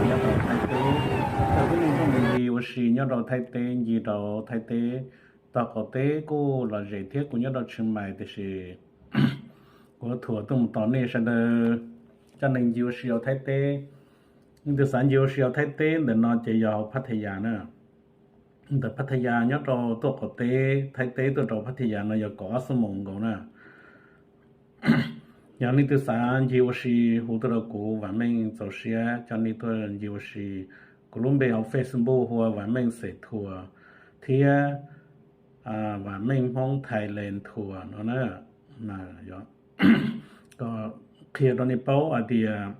Nyob rau Thaib teb, cov tib neeg tuaj mus ncig ua si nyob rau Thaib teb, ncig rau Thaib teb tog qaum teb kuj lom zem thiab. Kuv nyob rau Tsheej Maim tiam sis kuv thuam tuaj mus tos nej sawv daws cov neeg ncig ua si hauv Thaib teb. Leej twg xav ncig ua si hauv Thaib teb ntawm no ces yog hauv Phathaya na. Ntawm Phathaya nyob rau tuaj qaum teb Thaib teb tuaj rau Phathaya no yog kaum ob xuab moos nkaus na. Yog nej twg xav ncig ua si hu tuaj rau kuv, vam meej txaus siab coj nej tuaj ncig ua si. Kuv lub npe hauv Facebook hu ua Vam Meej Xes Thuas thiab Vam Meej Hmoob Thailand Thuas no na. Qhia rau nej paub hais tias